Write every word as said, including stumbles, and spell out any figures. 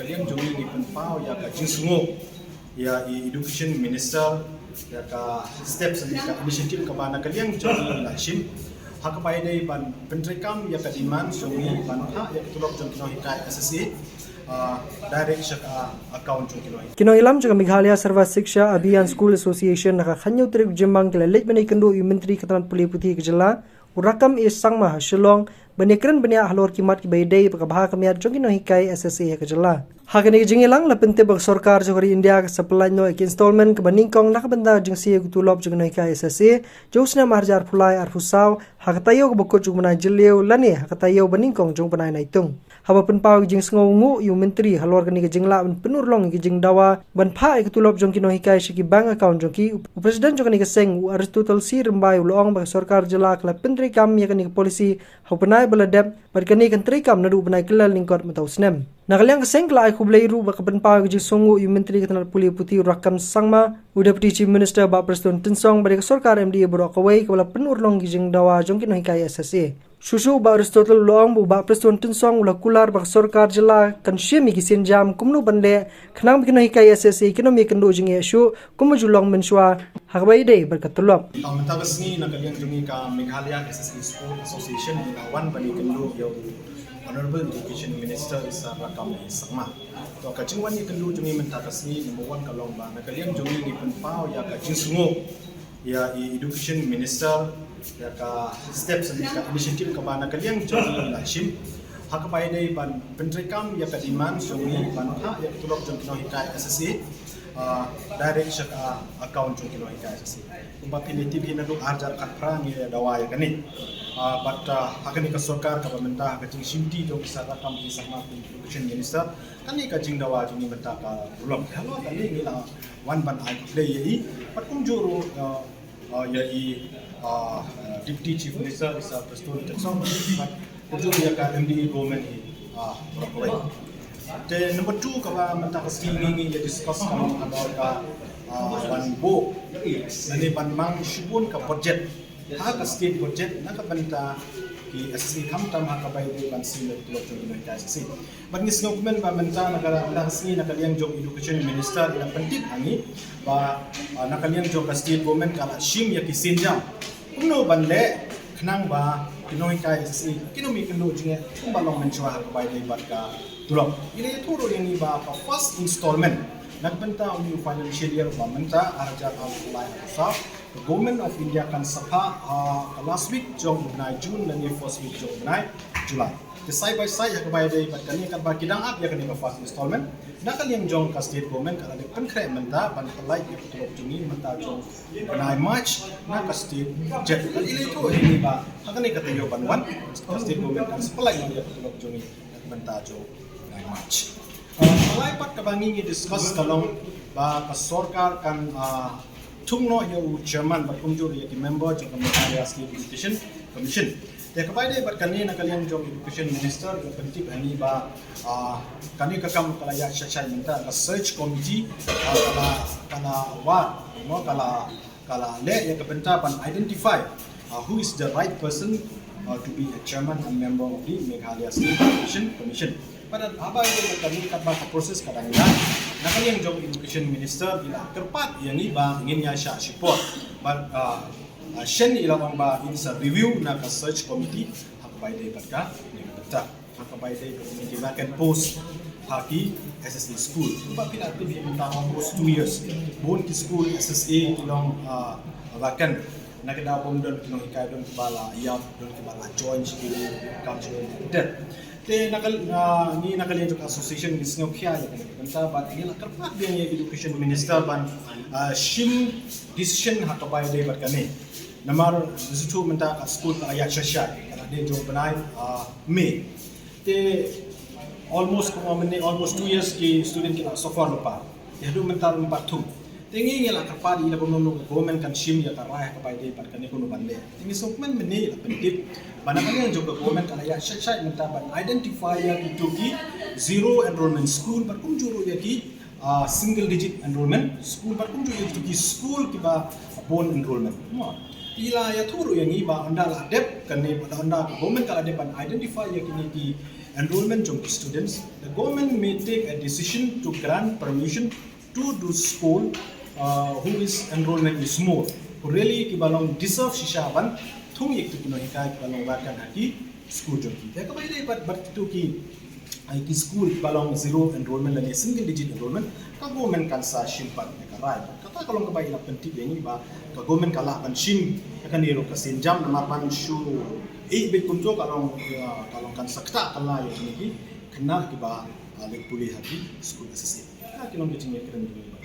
Ka liang jong ngi ngi pynpaw ïa ka jingsngew ïa i Education Minister ïa ka step sani ka initiative kaba na ka liang jong ngi la shim ha kaba ïadei ban pyntreikam ïa ka demand jong ngi ban phah ïa ka tulop jong ki nonghikai S S A, ah, direct sha ka account jong ki nonghikai. Ki nongïalam jong ka Meghalaya Sarva Shiksha Abhiyan School Association na ka khathynñiew tarik Jymmang ki la leit ban ïakynduh ïa u Myntri ka tnat pule puthi ka jylla u Rakkam A Sangma ha Shillong ban ïakren bniah halor ki mat kiba ïadei bad ka bha ka miat jong ki nonghikai S S A ha ka jylla. Ha kane ka jingïalang la pyntip ba ka sorkar jong ka ri India ka sa pynlait noh ïa ki installment kaba nyngkong na ka bynta ka jingshim ïa ki tulop jong ki nonghikai S S A jong u snem arhajar arphew lai arphew saw ha ka taïew kaba kut jong u bnai Jylliew lane ha ka taïew banyngkong jong u bnai Naitung. Haba pynpaw ïa ka jingsngew nguh ïa u Myntri halor kane ka jinglah ban pynurlong ïa ka jingdawa ban phah ïa ka tulop jong ki nonghikai sha ki bank account jong ki, u President jong kane ka seng u Aristotle C Rymbai u la ong ba ka sorkar jylla ka la pyntreikam ïa kane ka policy ha u bnai ba la dep bad kane kan treikam naduh u bnai Kyllalyngkot mynta u snem. Na ka liang ka seng ka la ai khublei ruh bad ka pynpaw ïa ka jingsngew nguh ïa u Myntri ka tnat pule puthi u Rakkam Sangma, u Deputy Chief Minister Bah Prestone Tynsong bad ïa ka sorkar M D A baroh kawei kaba la pynurlong ïa ka jingdawa jong ki nonghikai S S A. Shuh shuh u Bah Aristotle u la ong ba u Bah Prestone Tynsong u la kular ba ka sorkar jylla kan shim ïa ki sienjam kumno ban leh khnang ba ki nonghikai S S A kin ym ïakynduh jingeh shuh kumba ju long mynshuwa ha kaba ïadei bad ka tulop. Mynta ka sngi na ka liang jong ngi ka Meghalaya S S A School Association ngi la wan ban ïakynduh ïa u Honourable Education Minister i Sir Rakkam A Sangma. To ka jingwan ïakynduh jong ngi mynta ka sngi number one ka long ba na ka liang jong ngi ngi pynpaw ïa ka jingsngew ïa i Education Minister ïa ka step sani ka initiative kaba na ka liang jong ngi la shim ha kaba ïadei ban pyntreikam ïa ka demand jong ngi ban phah ïa ka tulop jong ki nonghikai S S A, ah, direct sha ka account jong ki nonghikai S S A. Kumba phi la tip hi naduh arhajar khatphra ngi la dawa ïa kane. Ah, bad, ah, ha kane ka sorkar kaba mynta ha ka jingshimti jong i Sir Rakkam A Sangma kum Education Minister, kane ka jingdawa jong ngi mynta ka long. Halor kane ngi la wan ban ai khublei ïa i bad kumjuh ruh, ah, ah, ïa i, ah, Deputy Chief Minister i Sir Prestone Tynsong bad kumjuh ïa ka M D A government hi, ah, baroh kawei. Te number two kaba mynta ka sngi ngi ngi ïa discuss ka long halor ka, ah, ban buh lane ban mang shibun ka budget ha ka state budget na ka bynta ki S S A khamtam ha kaba ïadei ban shim ïa ka tulop jong ki nonghikai S S A. Bad ngi sngewkmen ba mynta na ka, na ka sngi na ka liang jong Education Minister i la pyntip ha ngi ba, ah, na ka liang jong ka state government ka la shim ïa ki sienjam kumno ban leh khnang ba ki nonghikai S S A kin ym ïakynduh jingeh kumba long mynshuwa ha kaba ïadei bad ka tulop. I la ïathuh ruh ïa ngi ba ka first installment na ka bynta une u financial year ba mynta arhajar arphew lai arphew saw, ka Government of India kan sa phah, ah, ka last week jong u bnai June lane first week jong u bnai July. Te side by side ha kaba ïadei bad kane katba ki dang ap ïa kane ka first installment, na ka liang jong ka state government ka la dep pynkhreh mynta ban pynlait ïa ka tulop jong ngi mynta jong u bnai March na ka state budget. Bad i la ïathuh ïa ngi ba ha kane ka taïew ban wan ka state government kan sa pynlait noh ïa ka tulop jong ngi na ka bynta jong u bnai March. Ah, ka lai pat kaba ngi ngi discuss ka long ba ka sorkar kan, ah, thung noh ïa u chairman bad kumjuh ïa ki member jong ka Meghalaya State Education Commission. Te kaba ïadei bad kane na ka liang jong Education Minister i la pyntip ha ngi ba, ah, kane ka kam ka la ïaid shai shai mynta, ka search committee, ah, ka la, ka la wad, you know, ka la, ka la leh ïa ka bynta ban identify, ah, who is the right person, ah, to be a chairman and member of the Meghalaya State Education Commission. Bad haba ïadei bad kane katba ka process ka dang ïaid, na ka liang jong Education Minister i la kyrpad ïa ngi ba ngin ïa shah shipor. Bad, ah, ah, shen i la ong ba in sa review na ka search committee ha kaba ïadei bad kane ka bynta, ha kaba ïadei bad kine ki vacant post ha ki S S A school. Kumba phi la tip hi mynta almost two years bun ki school S S A ki long, ah, vacant. Na ka daw bym don ki nonghikai, don kiba la ïap, don kiba la join sha ki kam sha ki. Te na ka, ah, ngi na ka liang jong ka association ngi sngewkhia ïa kane ka bynta bad ngi la kyrpad biang ïa Education Minister ban, ah, shim decision ha kaba ïadei bad kane. Namar shuh shuh mynta ka school ka la ïaid shai shai, ka la dei jong u bnai, ah, May. Te almost, kumba mynne almost two years ki student ki la suffer lypa. Te haduh mynta ym pat thung. Te ngi ngi la kyrpad ïa la kumno kumno ka government kan shim ïa ka rai ha kaba ïadei bad kane kumno ban leh. Te ngi sngewkmen mynne la pyntip ba na ka liang jong ka government ka la ïaid shai shai mynta ban identify ïa kito ki zero enrollment school bad kumjuh ruh ïa ki, ah, single digit enrollment school bad kumjuh ïa kito ki school kiba bun enrollment. Mo. Te i la ïathuh ruh ïa ngi ba ynda la dep kane, ba ynda ka government ka la dep ban identify ïa kine ki enrollment jong ki students, the government may take a decision to grant permission to those school uh, who is enrollment is more. Really kiba long deserve shisha ban thung ïa ki nonghikai kiba long ba kan ha ki school jong ki. Te kaba ïadei bad bad kito ki ai ki school kiba long zero enrollment lane single digit enrollment, ka government kan sa shim pat ïa ka rai. Kata ka long kaba ïa la pyntip ïa ngi ba ka government ka lah ban shim ïa kane ruh ka sienjam namar ban shu ïa bad kumto ka long ïa ka long kan sa ktah ka la ïa kine ki khynnah kiba ah, leit pule ha ki school S S A. Ka ki long ki jingïakren jong ngi ba.